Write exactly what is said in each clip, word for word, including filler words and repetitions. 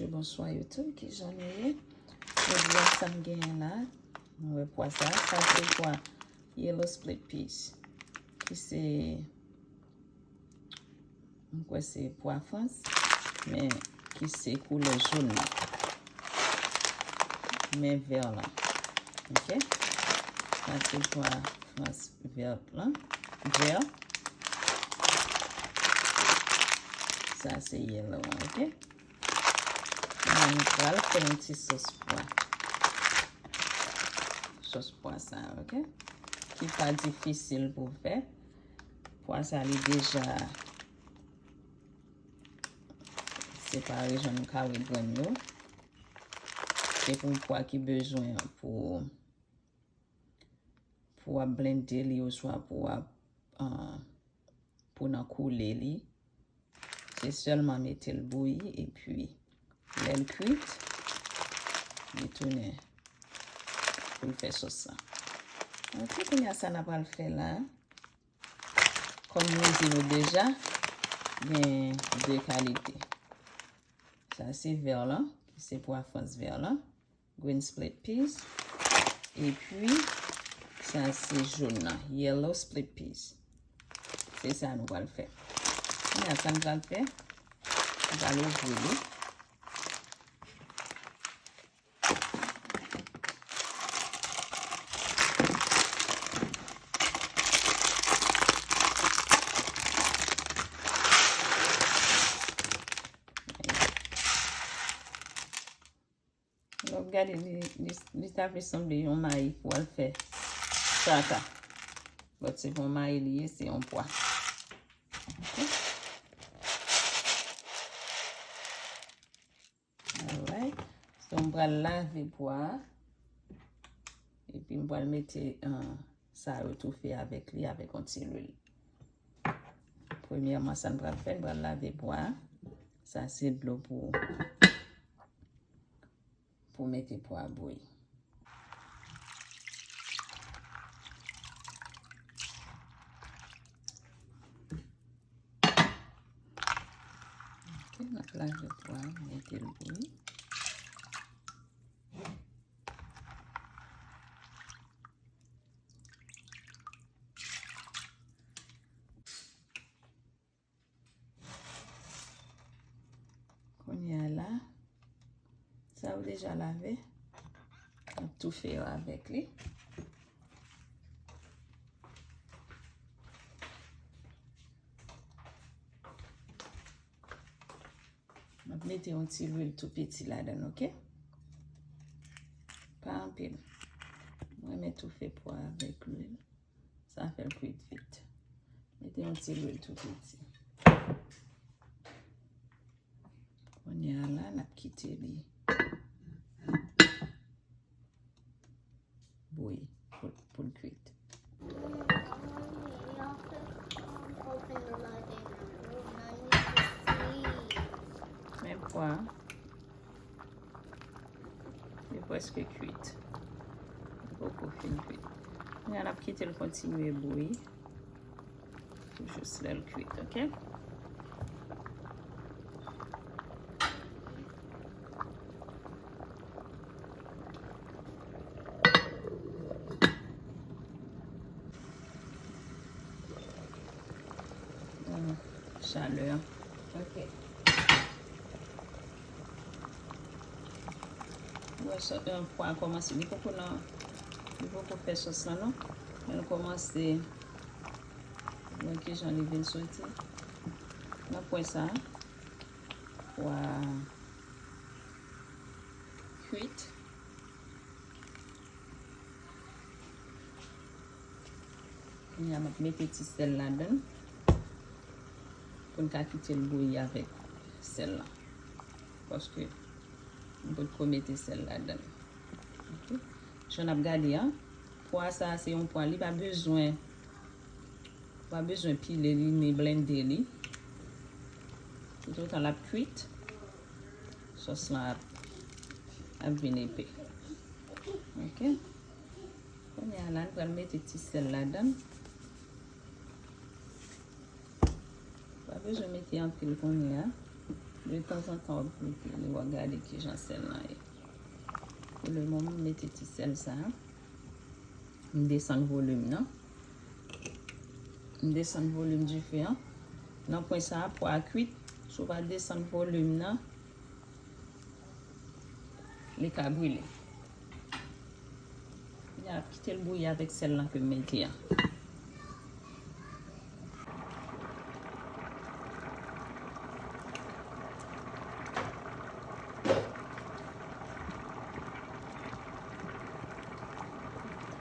Bonswa YouTube, kijan nou ye? Jodi a sa m genyen la, nou wè pwa sa, sa se pwa yellow split peas, ki se, m kwè se pwa frans, men ki se koulè jòn nan, men vè lan, ok? Sa se pwa frans vè lan, vè. Sa se yellow an, ok? Mwen pral fè yon ti sòs pwa. Sòs pwa sa, ok? Ki pa difisil pou fè. Pwa sa li deja separe jan nou ka wè grenn yo. Se pou yon pwa ki bezwen pou pou w ap blende li oswa pou w ap, ah, pou nan koule li. Se sèlman mete l bouyi epi lè l kwit, li tounen pou l fè sòs la. Ok, kounye a sa n ap al fè la. Kòm nou di nou deja, gen de kalite. Sa se vè lan, ki se pwa frans vè lan. Green split peas. Epi, sa se jòn nan, yellow split peas. Se sa nou pral fè. Kounye a sa nou pral fè, nou pral ouvri li. Lè w ap gade li, li, li ta vle sanble yon mayi pou al fè traka. But se pa yon mayi li ye, se yon pwa. Ok. Alright. So, m pral lave pwa a. Epi m pral mete, ah, sa yo toufe avèk li, avèk yon ti lwil. Premyèman, sa n pral fè, n pral lave pwa a. Sa se dlo pou, pou mete pwa a bouyi. Ok, n ap lave pwa a, mete l bouyi. Kounye a la, sa yo deja lave, n ap toufe yo avèk li. M ap mete yon ti lwil tou piti ladan l, ok? Pa anpil. Mwen renmen toufe pwa avèk lwil. Sa fè l kwit vit. Mete yon ti lwil tou piti. Kounye a la, n ap kite li bouyi pou, pou l kwit. Men pwa, li prèske kwit. Li poko fin kwit. Kounye a n ap kite l kontinye bouyi. Pou jis lè l kwit, ok? Bon, chalè an. Ok. Wè, sò, euh, pwa a kòmanse. Li poko nan, li poko fè sòs la, non. Men l kòmanse. Wè kijan li vin soti. Nan pwen sa, pwa kwit. Kounye a, m ap mete ti sèl ladan l pou n ka kite l bouyi avèk sèl la. Paske m potko mete sèl ladan l. Ok. Jan n ap gade a, pwa sa a se yon pwa, li pa bezwen, pa bezwen pile li ni blende li. Toutotan l ap kwit, sòs lan ap, ap vin epe. Ok. Kounye a la, n pral mete ti sèl ladan l. Pa bezwen mete anpil kounye a. Detanzantan w ap goute li, w ap gade kijan sèl lan ye. Pou le moman, m mete ti sèl sa a. M desann volim nan. M desann volim dife an. Nan pwen sa a, pwa a kwit. Si w pa desann volim nan, li ka brile. Kounye a, kite l bouyi avèk sèl lan ke m mete an. Ok.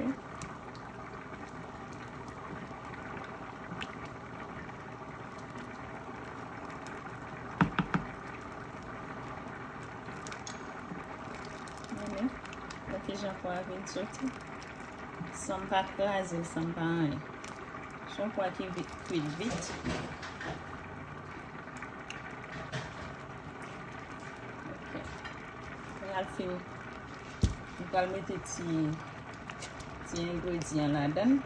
Men, gade jan pwa a vin soti. San m pa kraze l, san m pa anyen. Se yon pwa ki vit, kwit vit. Ok. Lè l fin, m pral mete ti, ti engredyan ladan l.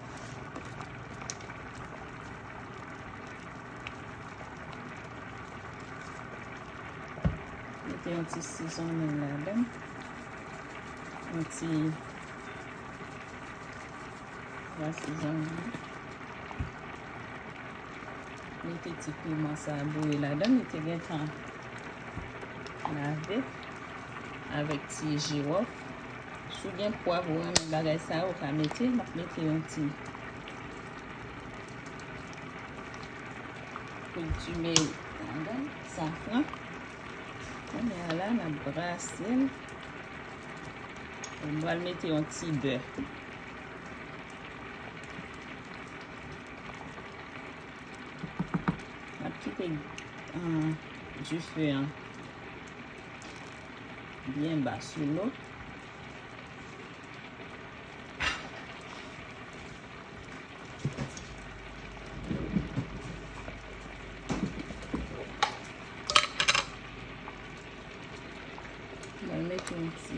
Mete yon ti seasoning ladan l. Yon ti Vwasi zanmi. Mete ti piman sa a bouyi ladan. Li te gentan lave avèk ti jiwòf. Si w gen pwav, ou renmen bagay sa yo, ou ka mete. M ap mete yon ti kout timeri ladan, safran. Kounye a la, n ap brase l. M pral mete yon ti bè. M ap kite, ah, dife an byen ba sou lo. Mwen mete yon ti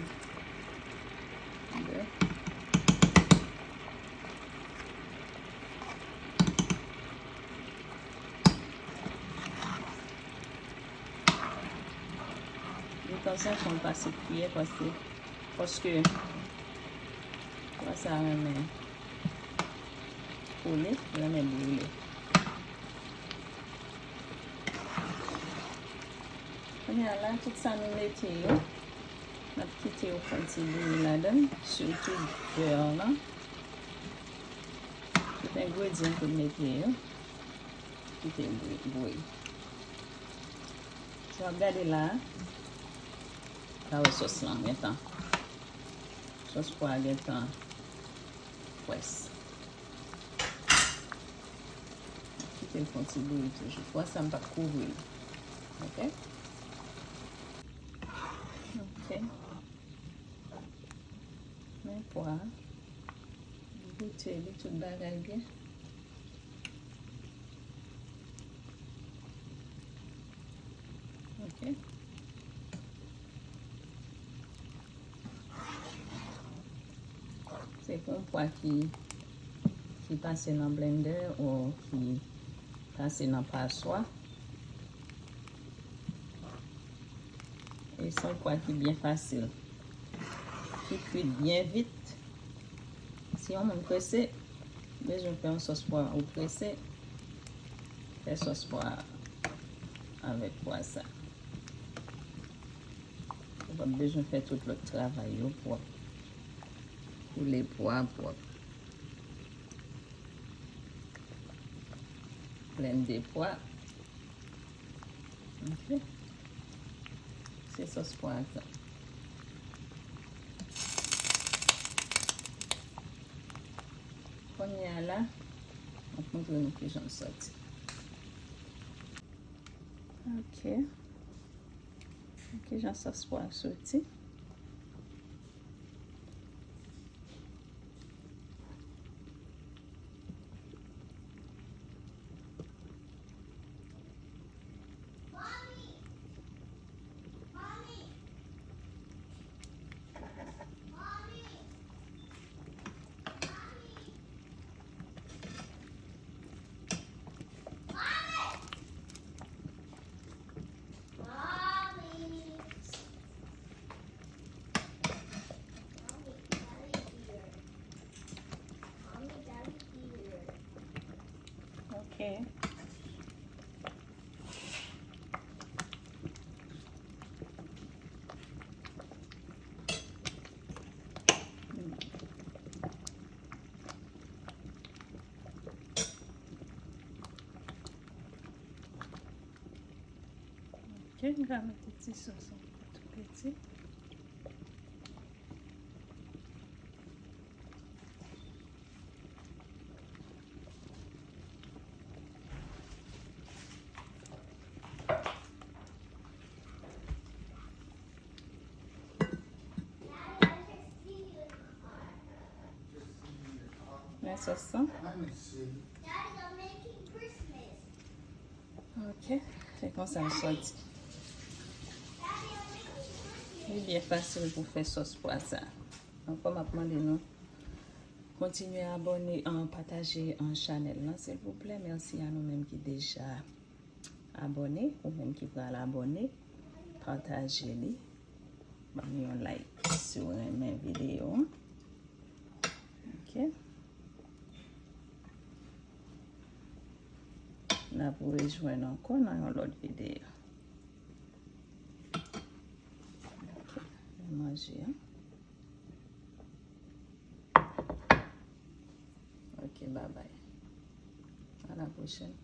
bè. Detanzantan, pase kiyè, paske, paske pwa sa renmen kole, renmen brile. Kounye a la, tout sa nou mete yo, n ap kite yo fè yon ti bouyi ladan, sitou bè lan. Tout engredyan ke m mete yo, kite l bouyi, bouyi. Jan w ap gade la a, w a wè sòs lan gentan, sòs pwa a gentan pwès. Kite l fè yon ti bouyi toujou. Pwa sa m p ap kouvri l. Ok? Ok. Men pwa a. Goute li, tout bagay byen. Ok. Se pou yon pwa ki, ki pase nan blendè ou ki pase nan paswa. E se yon pwa ki byen fasil, ki kwit byen vit. Si yon moun prese, bezwen fè yon sòs pwa ou prese, fè sòs pwa avèk pwa sa. Ou p ap bezwen fè tout lòt travay yo pwòp. Koule pwa pwòp. Blende pwa. Ok. Se sòs pwa sa. Kounye a la, m ap montre nou kijan l sòti. Ok. Kijan sòs pwa soti. Ok, m ka mete ti sòs an tou piti. Men sòs lan. Ok, se konsa l sòti. Li byen fasil pou fè sòs pwa sa. Ankò, m ap mande nou kontinye abòne, an, pataje, an, chanèl lan, silvouplè. Mèsi a nou menm ki deja abòne, ou menm ki pral abòne, pataje li. Ban m yon like si w renmen videyo an. Ok. N ap rejwenn ankò nan yon lòt videyo. Ok, manje an. Ok, bye bye. À la prochaine.